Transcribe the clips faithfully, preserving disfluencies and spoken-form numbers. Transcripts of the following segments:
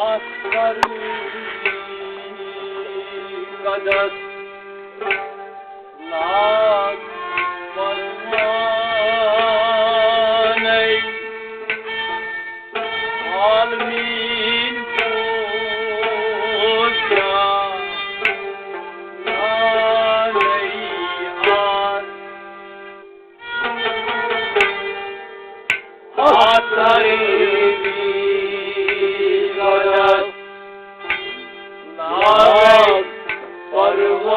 اَتھ سرٕے قدس لاگ پروانَے، عالمیٖن بوزا نالے آز۔ اَتھ سرٕے قدس لاگ پروانَے،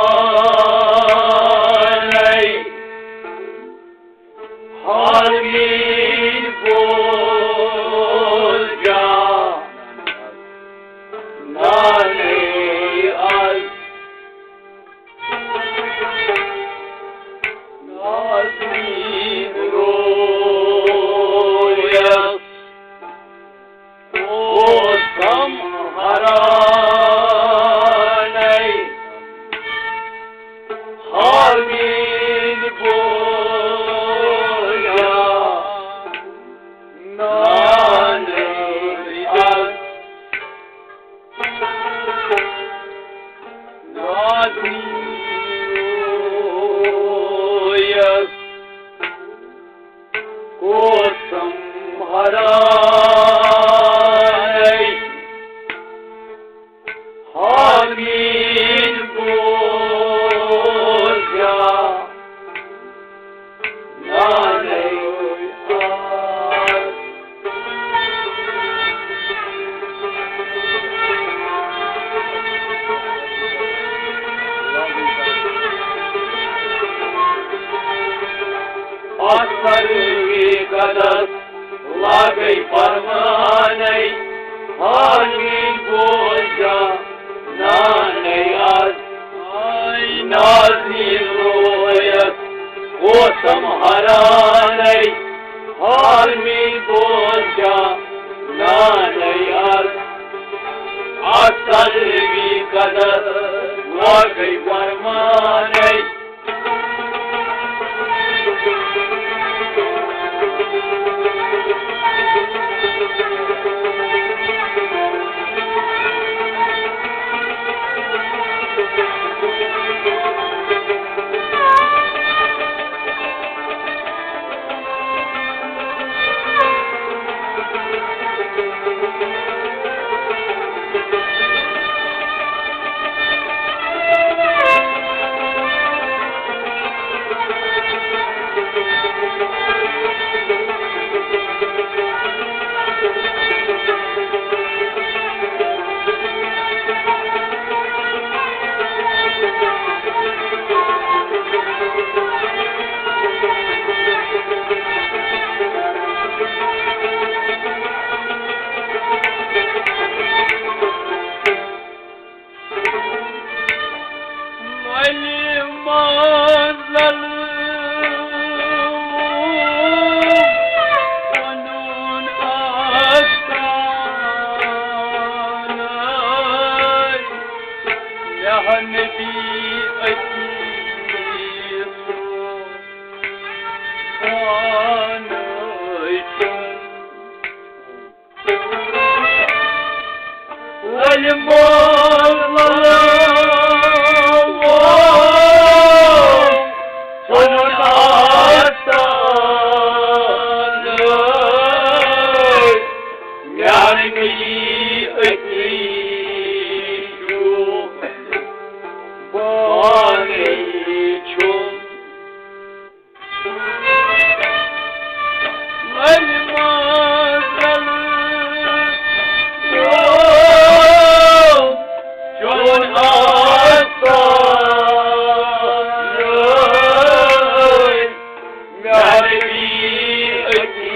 عالمیٖن بوزا نالے آز۔ نازنین رویس اوسم حرانَے، حالمیٖن بوزا نالے آز۔ نازنین رویس اوسم حرانَے، حالمیٖن بوزا نالے آز۔ اَتھ سرٕے قدس لاگے پروانَے، حالمیٖن بوزا نالے آز۔ آے نازنین رویس اوسم حرانَے، حالمیٖن بوزا نالے آز۔ اَتھ سرٕے قدس لاگے پروانَے۔ ولی منزل پنُن آستانَے، مےٚ نبی عتیٖق سُہ پانَے چھُم۔ ولی منزل پنُن آستانَے، مےٚ نبی عتیٖق سُہ پانَے چھُم۔ ولی منزل چون آستانَے، مےٚ نبی عتیٖق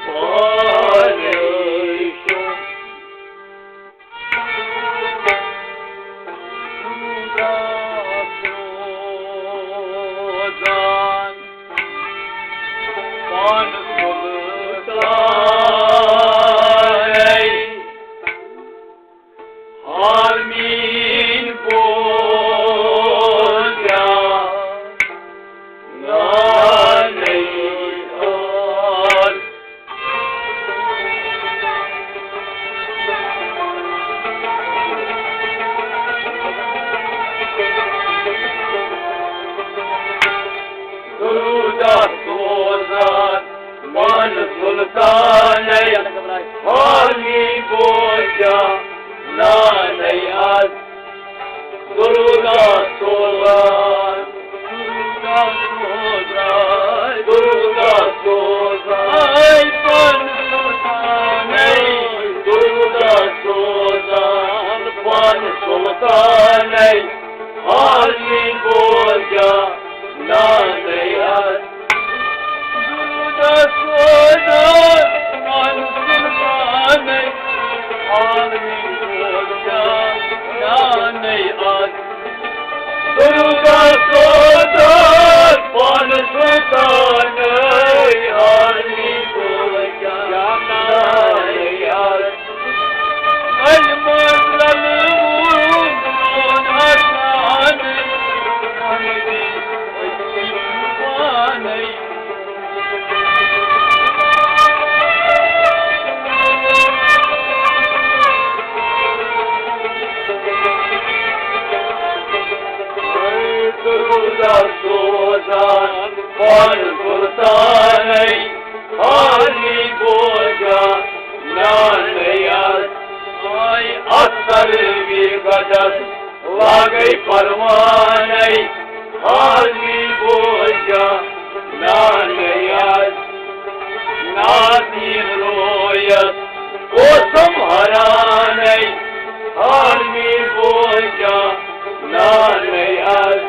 پانَے چھُم۔ سوزان پانہٕ سُلطانَے، حال میٛٲنۍ بوزیا، نانَے آز۔ درودہ سوزان پانہٕ سُلطانَے، حال میٛٲنۍ بوزیا، نانَے آز۔ درودہ سوزان، درودہ سوزان، درودہ سوزان، اے پانہٕ سُلطانَے، درودہ سوزان پانہٕ سُلطانَے، حال میٛٲنۍ بوزیا، نانَے آز۔ درودہ سوزان پانہٕ سُلطانَے، حال میٛٲنۍ بوزیا، نانَے آز۔ درودہ سوزان پانہٕ سُلطانَے، حال میٛٲنۍ بوزیا، نانَے آز۔ سوزان پانہٕ سُلطانَے، حال میٛٲنۍ بوزیا، نانَے آز۔ آے اَتھ سروِ گَدَس لاگَے پروانَے، حال میٛٲنۍ بوزیا، نانَے آز۔ نازنیٖن رویَس اوسُم حٲرانَے، حال میٛٲنۍ بوزیا، نانَے آز۔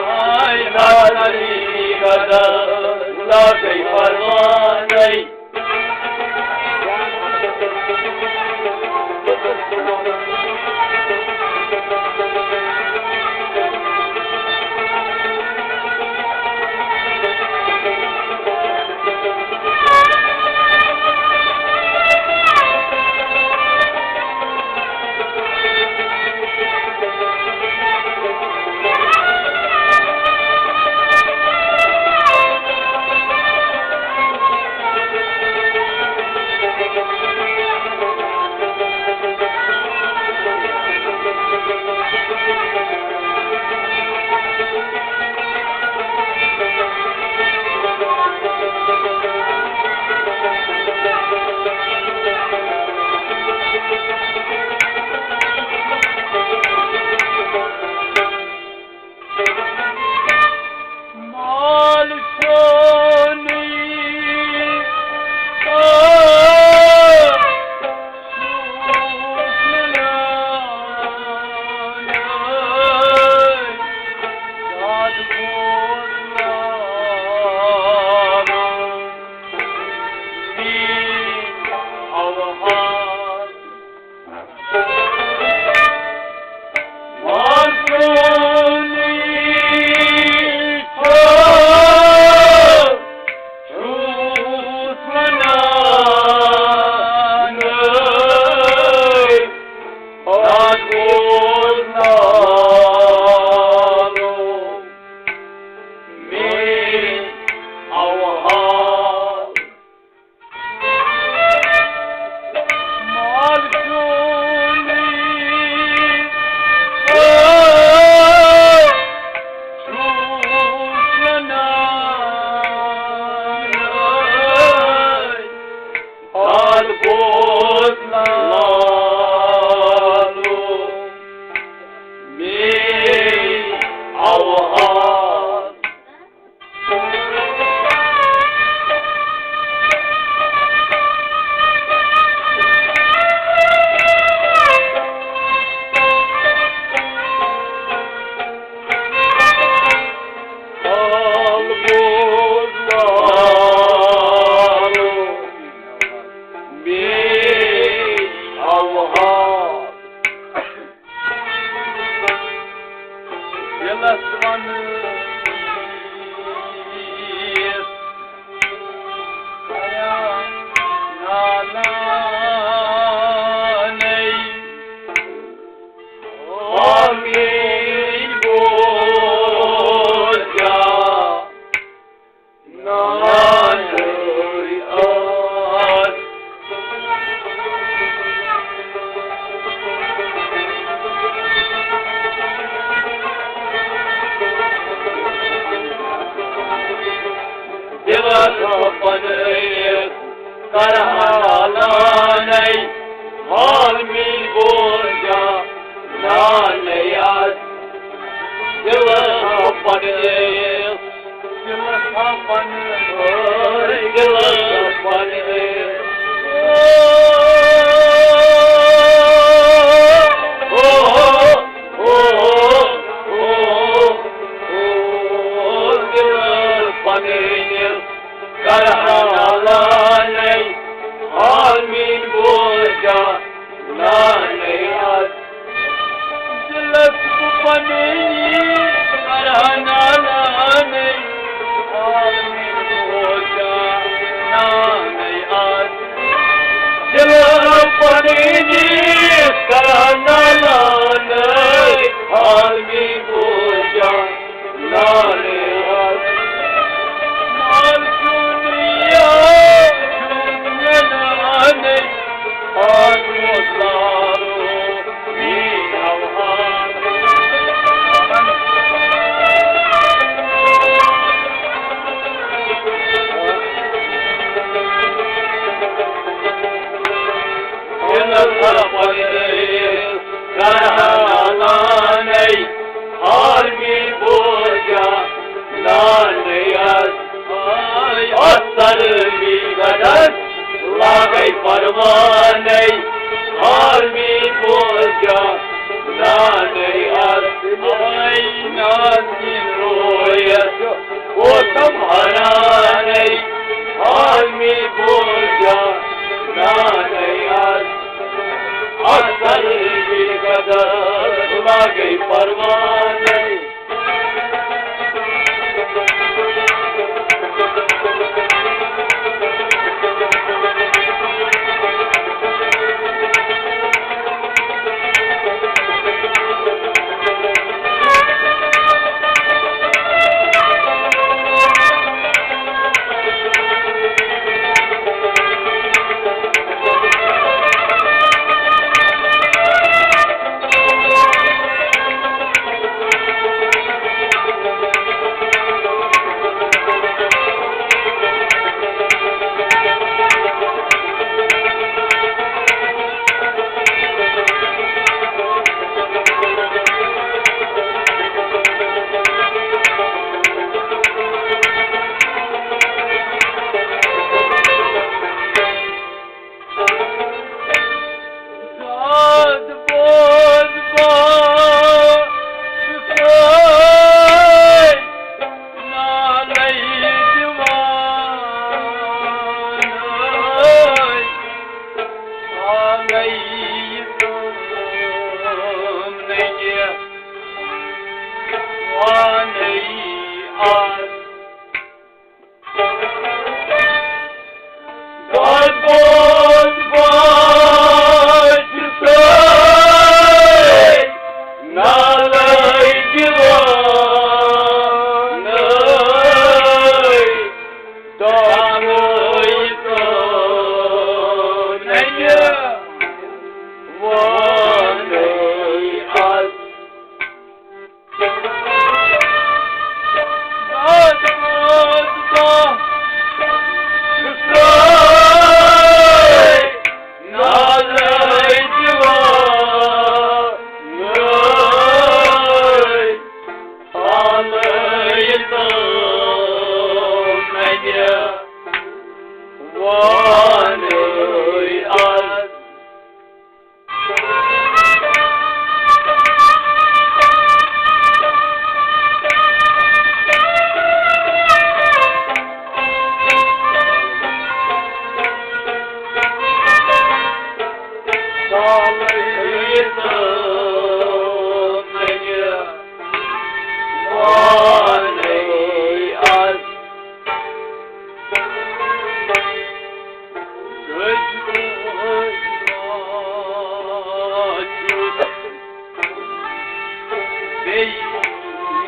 آے اَتھ سروِ گَدَس لاگَے پروانَے۔ دِلس ونہٕ یِس کران نالانَے، آمین بوزا نالانَے آز۔ دِلس پنٕنِس کرہا نالانَے، آمین بوزا نالانَے آز۔ دِلس پنٕنِس، دِلس پنٕنِس، دِلس پنٕنِس۔ او، او، او، او، دِلس پنٕنِس کرہا نالانَے، آمین بوزا نالانَے آز۔ دِلس پنٕنِس کرہا نالانَے، آمین بوزا نالانَے آز۔ دِلس پنٕنِس کرہا نالانَے، آمین بوزا نالانَے آز۔ مال دُنیا چھُ مےٚ نالانَے، آز ووت لارو میٛٲنۍ آواز۔ دِلس پنٕنِس کرہا نالانَے،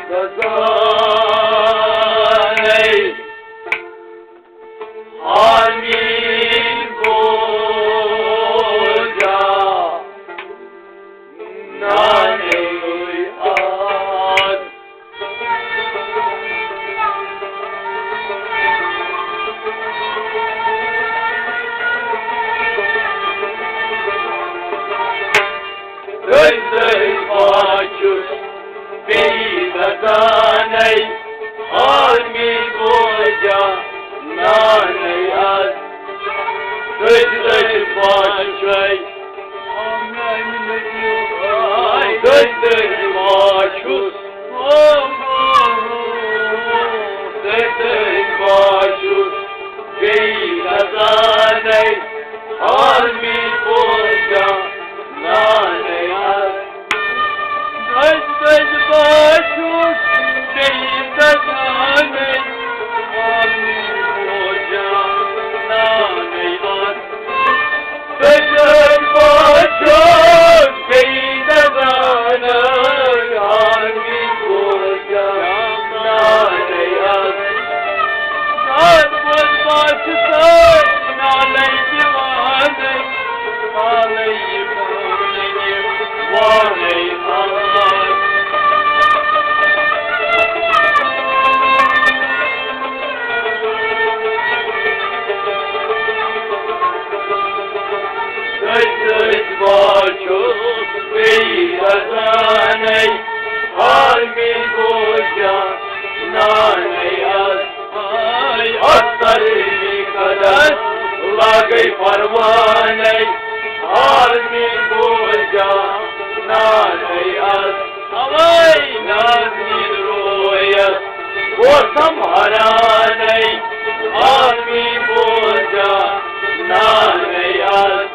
سزانے آمین بوجا نانے آد۔ تٔتھۍ تٔتھۍ پاچُس بیٚیہِ دَزانَے آرمی بوجا نانَے اَتھ۔ تٔتھۍ تٔتھۍ پاچُس۔ تٔتھۍ تٔتھۍ پاچُس۔ تٔتھۍ تٔتھۍ پاچُس۔ بیٚیہِ دَزانَے آرمی بوجا نانَے اَتھ۔ تٔتھۍ تٔتھۍ پاچُس بیٚیہِ دَزانَے آرمی بوجا نانَے اَتھ۔ تٔتھۍ تٔتھۍ پاچُس بیٚیہِ دَزانَے آرمی بوجا نانَے اَتھ۔ تٔتھۍ پاچُس بیٚیہِ دَزانَے آرمی بوجا نانَے اَتھ۔ آے اَتھ ترمی قدر لاگَے پروانَے آرمی بوجا نانَے اَتھ۔ اوے نازنین رویس گوسم حرانَے آرمی بوجا نانَے اَتھ۔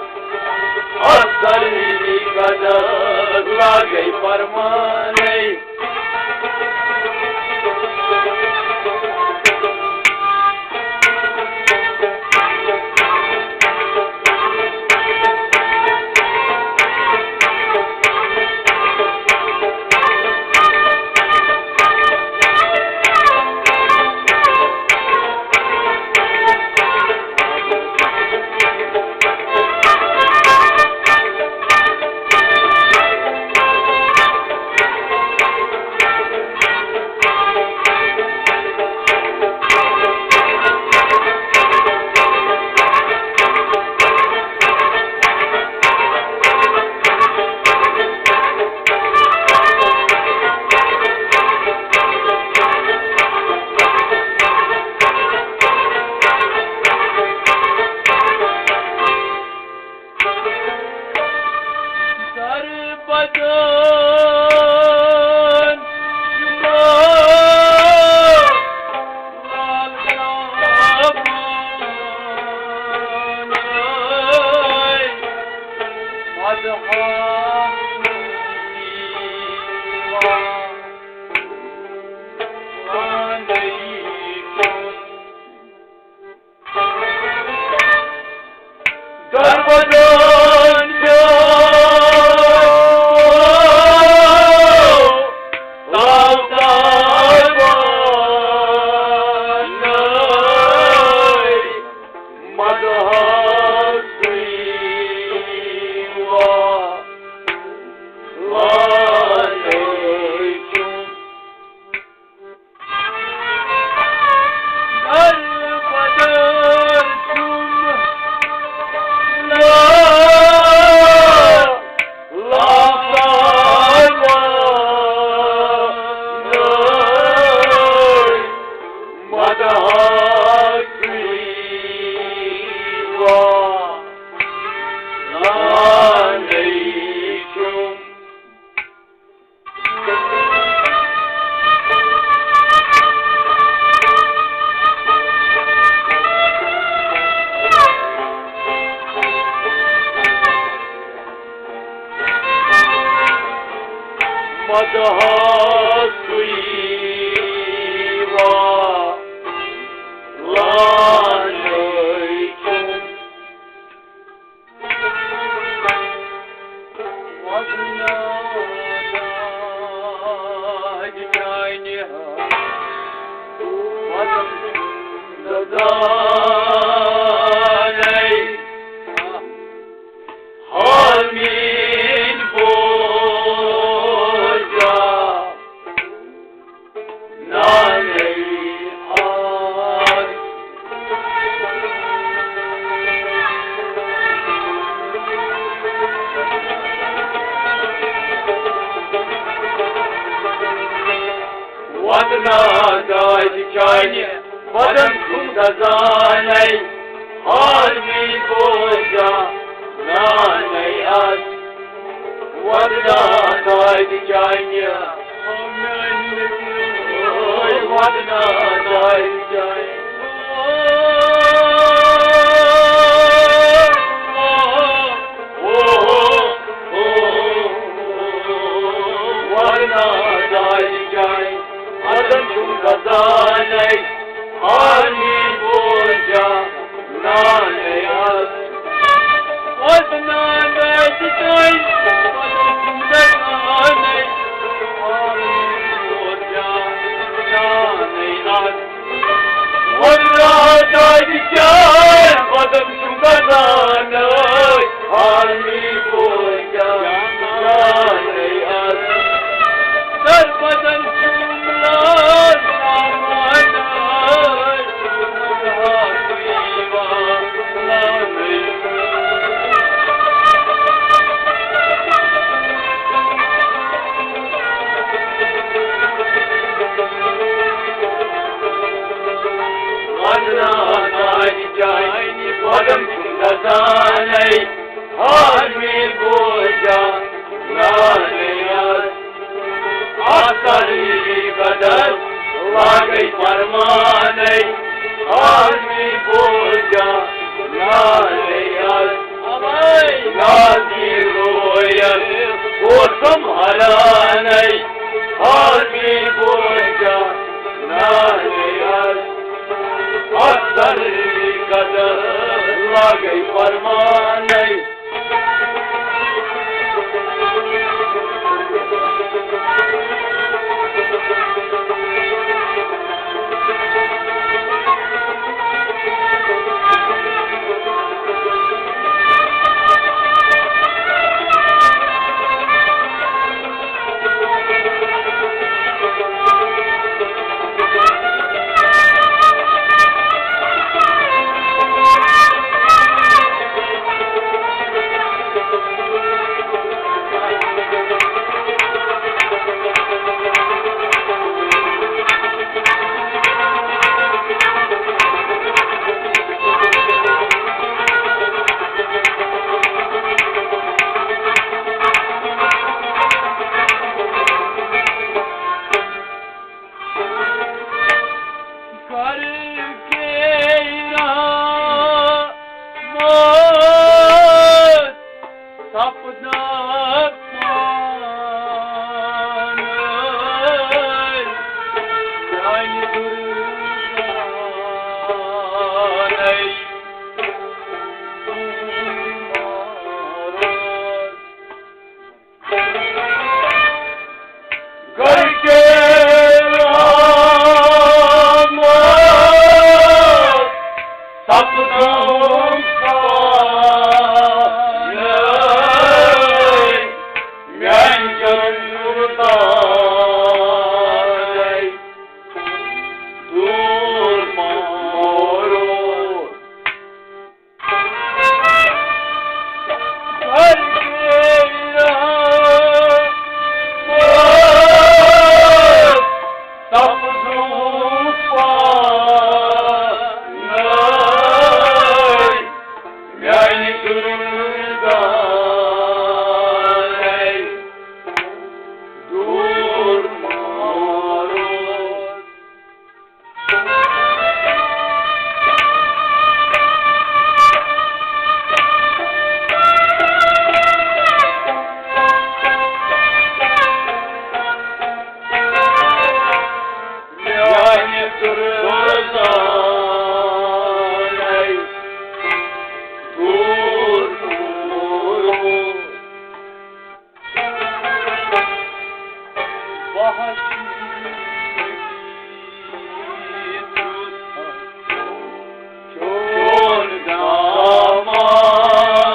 اَتھ ترمی قدر لاگَے پروانَے۔ سربدن شما دربدن مدہا سُیوا لانَے چھُم۔ وطن زانَے حالمیٖن بوزا نانَے آز۔ وطنا دادِ چانہِ بدن چھُم دزانَے، حالمی بوزا نانَے آز۔ وطنا دادِ چانہِ، وطنا دادِ چانہِ۔ وطنا دادِ چانہِ، بدن چھُم دزانَے، حالمی بوزا نانَے آز۔ وطنا دادِ چانہِ، بدن چھُم دزانَے، حالمی بوزا نانَے آز۔ وطنا دادِ چانہِ، بدن چھُم دزانَے، حالمی بوزا نانَے آز۔ سر بدن چھُم لال سامانَے، وطنا دادِ چانہِ، بدن چھُم دزانَے، حالمی بوزا نانَے آز۔ آسان یی قدر لاگَے فرمانَے، حالمی بوزا نانَے آز۔ نازی رویَس اوسُم حیرانَے، حالمی بوزا نانَے آز۔ آسان یی قدر لاگَے فرمانَے۔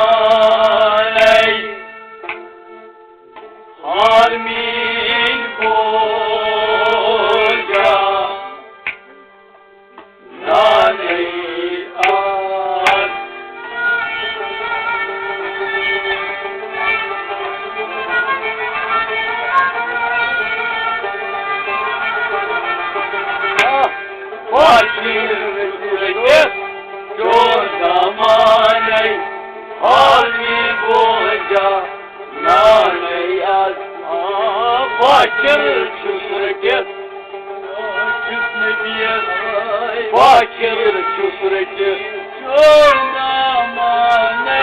زمانَے حال میٛٲنۍ بوزا، نانَے آز۔ فاخر چھُس رٔٹِتھ چون زمانَے، حال میٛٲنۍ بوزا، نانَے آز۔ آ، فاخر چھُس رٔٹِتھ، چھُس نبیَس، فاخر چھُس رٔٹِتھ چون زمانَے،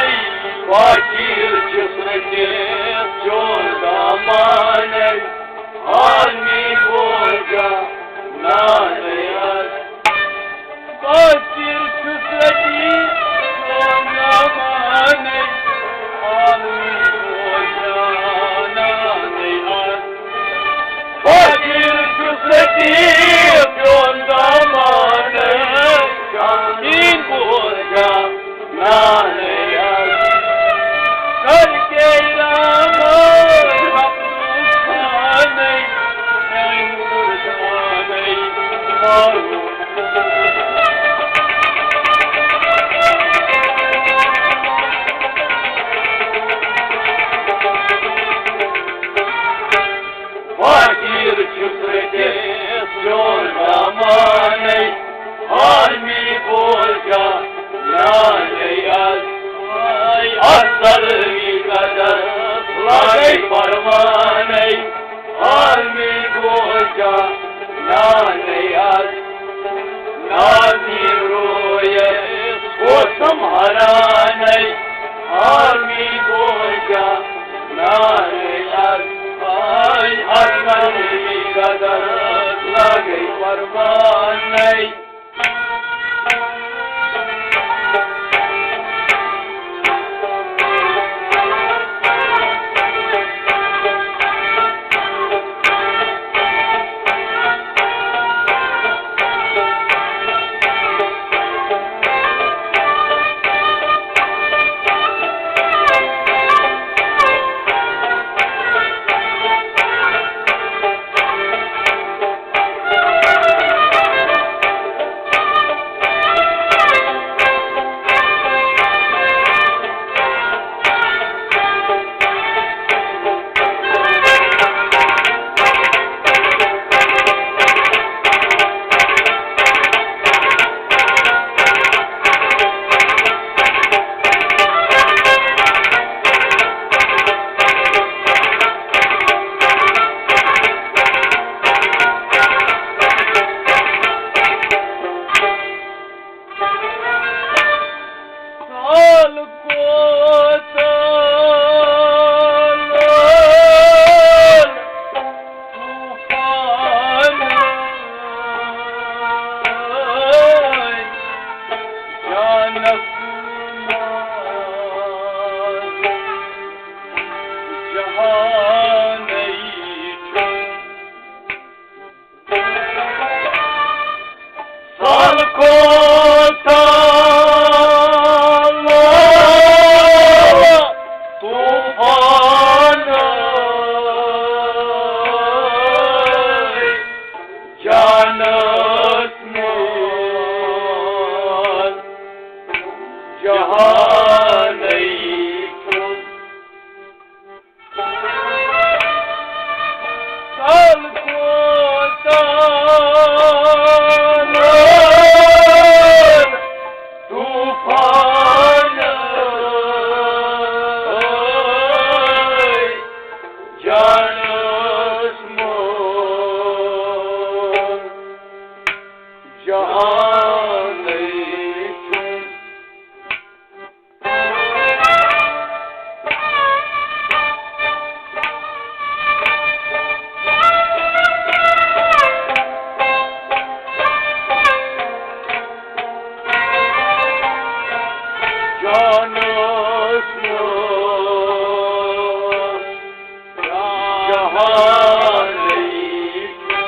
فاخر چھُس رٔٹِتھ چون زمانَے، حال میٛٲنۍ بوزا، نانَے آز۔ فاخر چھُس رٔٹِتھ چون زمانَے، حال میٛٲنۍ بوزا، نانَے آز۔ فاخر چھُس رٔٹِتھ چون زمانَے، حال میٛٲنۍ بوزا، نانَے آز۔ کر کے رام، مخدوم خانَے، میٛانہِ قربانَے، معروف۔ فاخر چھُس رٔٹِتھ چون زمانَے، حال میٛٲنۍ بوزا، نانَے آز۔ آے اصل می قدر لگے پروانَے، حال میٛٲنۍ بوزا، نانَے آز۔ نازنین رویَس اوسُم حیرانَے، حال میٛٲنۍ بوزا، نانَے آز۔ آے اصل می قدر لگے پروانَے۔ سال کوتاہ لول طوفان جانس منٛز جہانٕے چھُ۔ سال کوتاہ لول طوفان جانس منٛز جہانٕے چھُ۔ سال کوتاہ لول طوفان جانس منٛز جہانٕے چھُ۔ جانس منٛز جہانٕے چھُ۔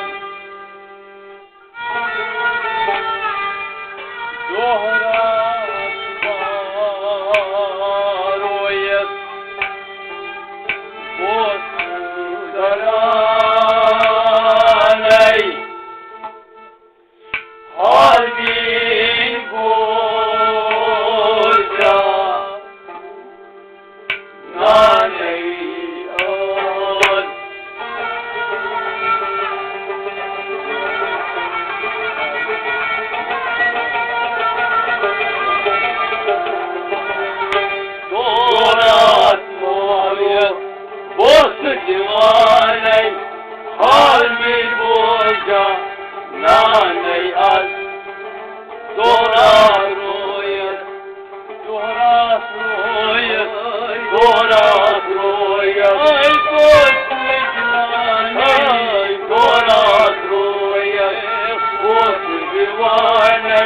وانَے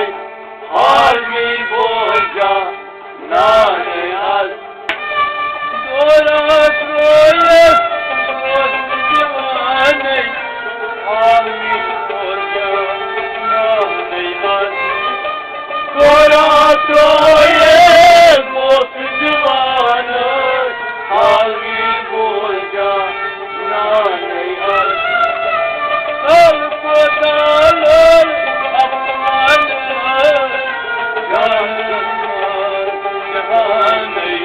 عالمی بوزا نانے از۔ دورا ترویس دوست دیوانَے عالمی بوزا نانے از۔ دورا ترویس دوست دیوانَے عالمی بوزا نانے از۔ کل کو دالر اپمان جان جہانَے۔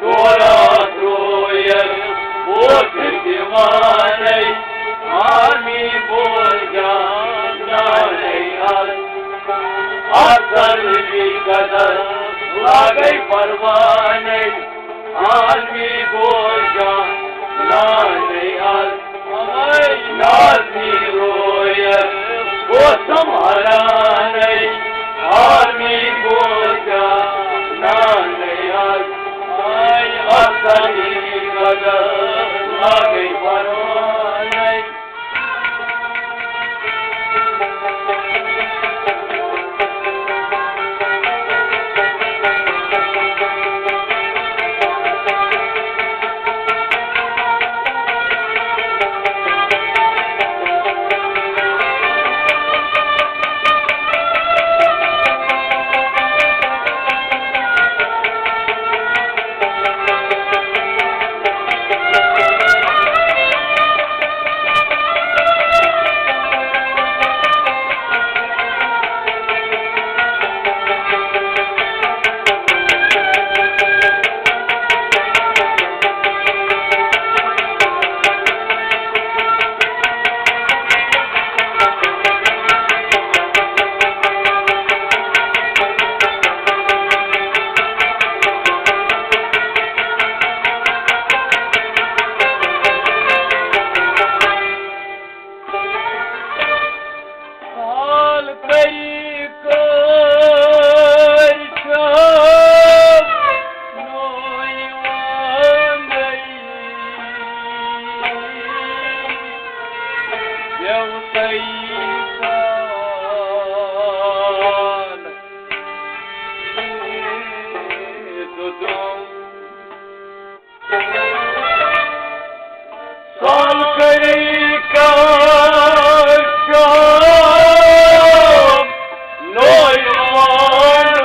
تورا ترویس بوتھ دیوانَے، عالمی بوزا نانے از۔ اثر بی قدر لاگے پروانَے، عالمی بوزا نانے از۔ نازمی رویس گوسم حرانَے، عالمی بوزا نانے از۔ آی اصلی قدر لاگے پروانَے۔ حال کئی کر شام نویوان گئی، یو کئی کان دودم۔ سال کری کشم نویوان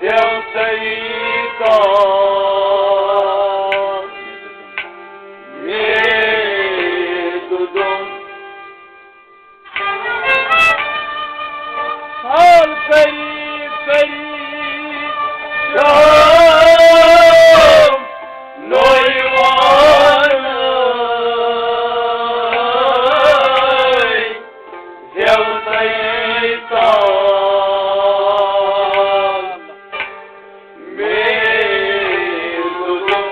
زیوتئی کان میدودم۔ سال کری کری شام نویوان زیوتئی تال میدودم۔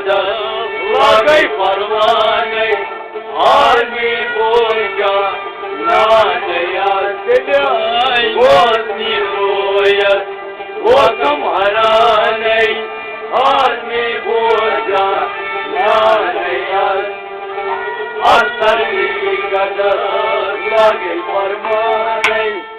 لاگے پروانے، عالمی بوجا، نانے یار، بوزنی رویت، بوزم حرانے، عالمی بوجا، نانے یار، اثر قدر، لاگے پروانے۔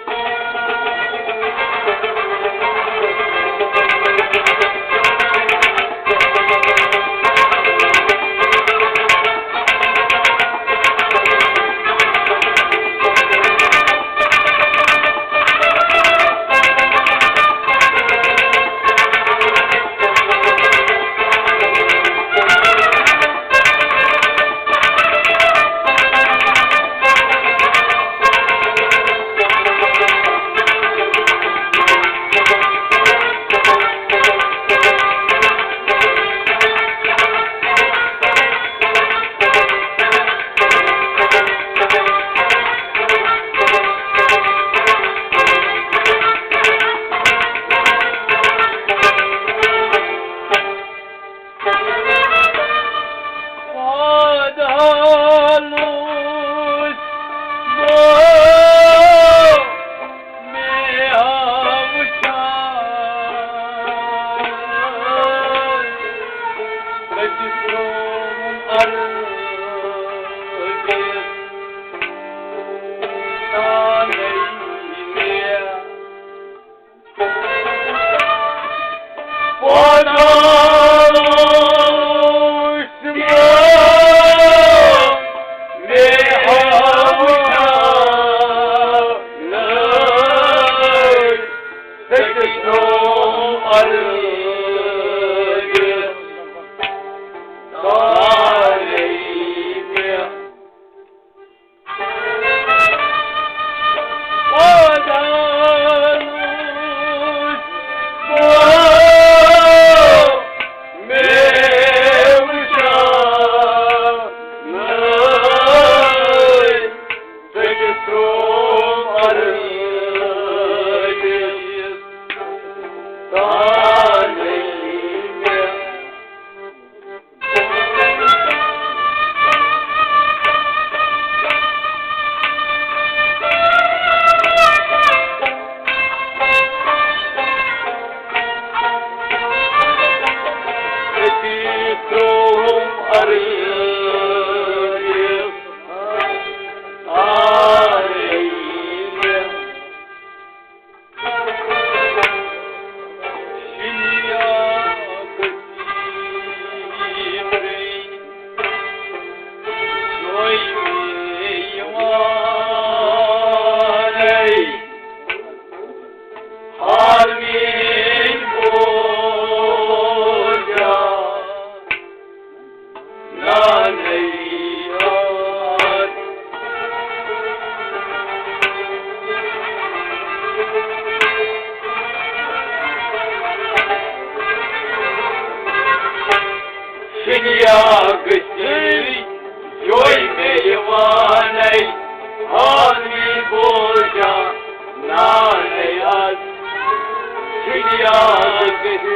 شنیا گٔژھِتھ جوے مےٚ یِوانَے، عالمی بوجا نانے از۔ شنیا گٔژھِتھ،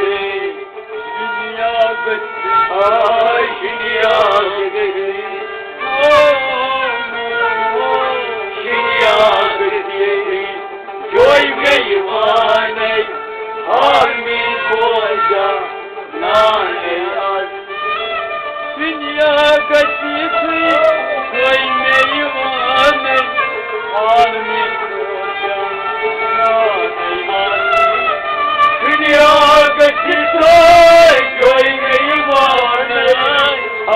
شنیا گٔژھِتھ، آے شنیا گٔژھِتھ، شنیا گٔژھِتھ جوے مےٚ یِوانَے، عالمی بوجا نانے از۔ دنیا گژھِ یِتھُے، سۄے مےٚ یِوان، عالمی سونچان۔ دنیا گژھِ یِتھُے، سۄے مےٚ یِوان،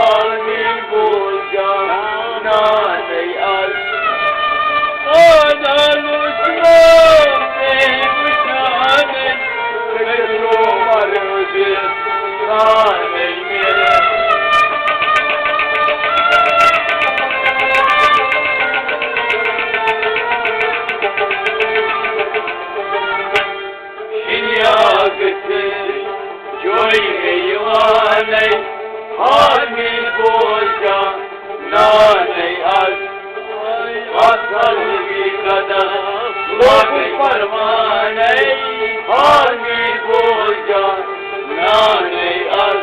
عالمی بوجان۔ شنیا گژھِ جوے مےٚ یِوانَے، عالمی بوجان۔ نانے از اصل قدم لوگ پروانے، عالمی بوجان۔ نانے از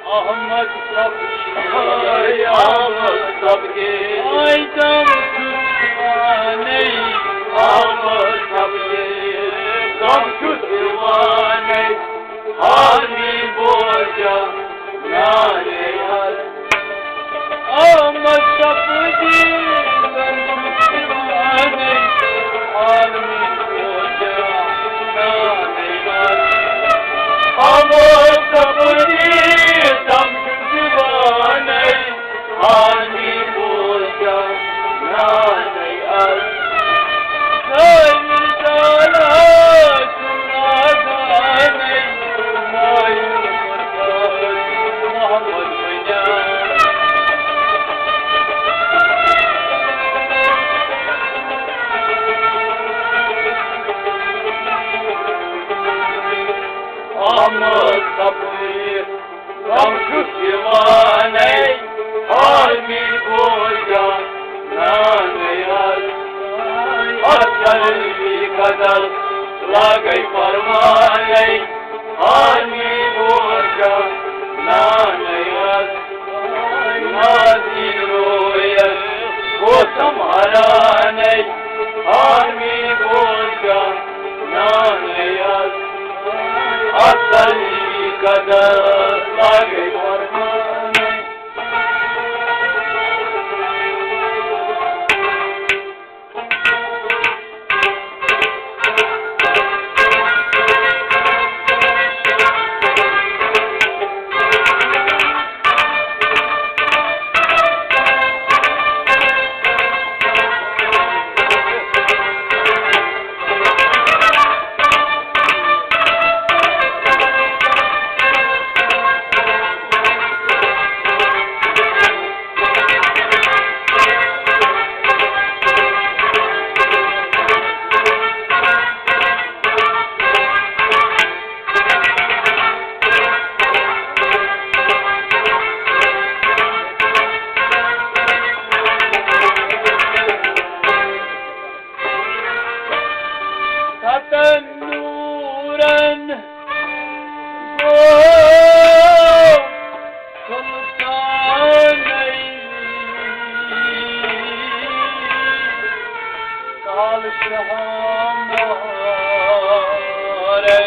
احمد سبزی، احمد سبزی، آیتم سُسمانَے، احمد سبزی، تم سُسمانَے، حامی بوجا، نانے حل۔ احمد سبزی، تم سُسمانَے، حامی بوجا، نانے حل۔ احمد سبزی، تم سُسمانَے، حامی بوجا، نانے حل۔ سٲنۍ زالا چھُ نادانَے، مایوس محمد بنیان۔ احمد سبزی، تم سُسمانَے، حامی بوجا، نانے حل۔ اصلی قدر لاگے فرمانَے، حامی بوجا، نانے حل۔ نازی رویت گوسم حرانَے، حامی بوجا، نانے حل۔ اصلی قدر لاگے فرمانَے۔ ستن نورن گوٚو سلطانَے، کال شہمارَے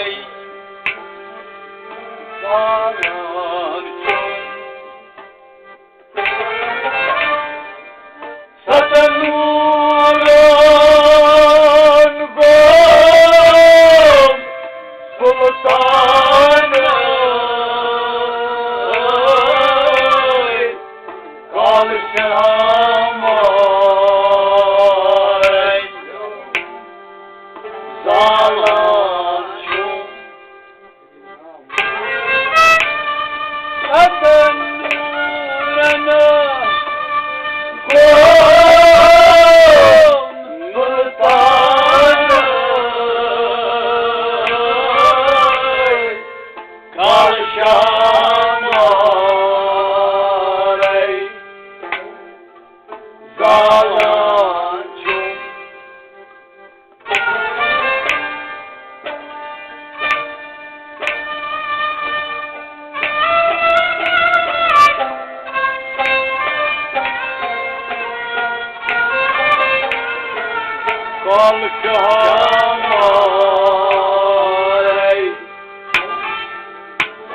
زالان چھُ۔ ستن نورن گوٚو سلطانَے، کال شہمارَے زالان چھُ۔ ستن نورن گوٚو سلطانَے، کال شہمارَے زالان چھُ۔ کال شہمارَے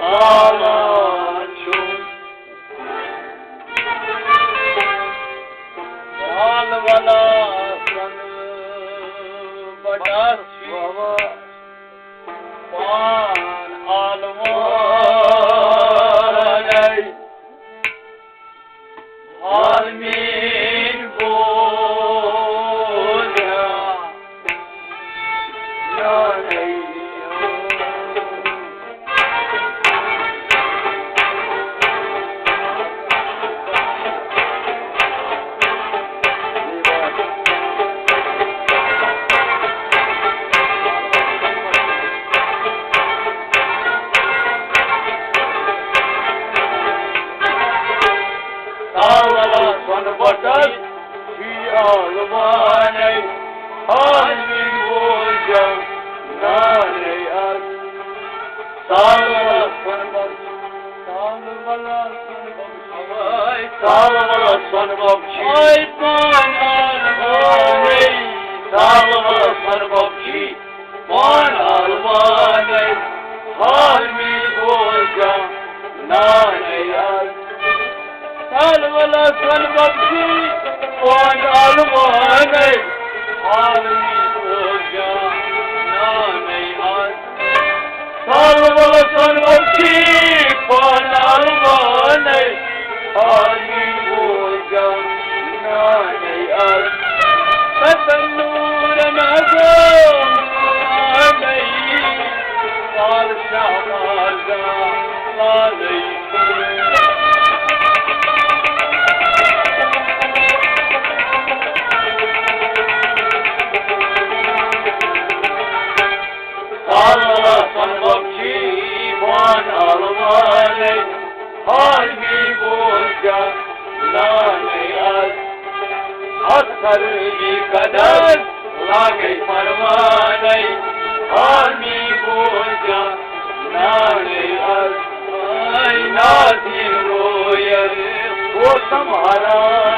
زالان چھُ۔ بال ولا سن بٹاسی پان عالمانَے۔ عالمین بوزا۔ عالمین بوزا۔ نانے از سالس پنبل سالہٕ وَلہٕ سۄنہٕ بۄبہٕ چھی۔ آے پان آلہٕ وانَے۔ سالہٕ وَلہٕ سۄنہٕ بۄبہٕ چھی۔ پان آلہٕ وانَے۔ حال می بوزا نانَے آز۔ سالہٕ وَلہٕ سۄنہٕ بۄبہٕ چھی۔ پان آلہٕ وانَے۔ حال می بوزا نانَے آز۔ سالہٕ وَلہٕ سۄنہٕ بۄبہٕ چھی۔ پان آلہٕ وانَے۔ حال می بوزا نانَے آز۔ ستن نورن ہزو نانَے۔ سال شاہ مازا نانَے۔ سالہٕ وَلہٕ سۄنہٕ بۄبہٕ چھی۔ پان آلہٕ وانَے۔ حال می بوزا نانَے آز۔ اختر می قدر لاگے پروانَے۔ حال می بوزا نانَے آز۔ آے نازنین رویل گوسم حران۔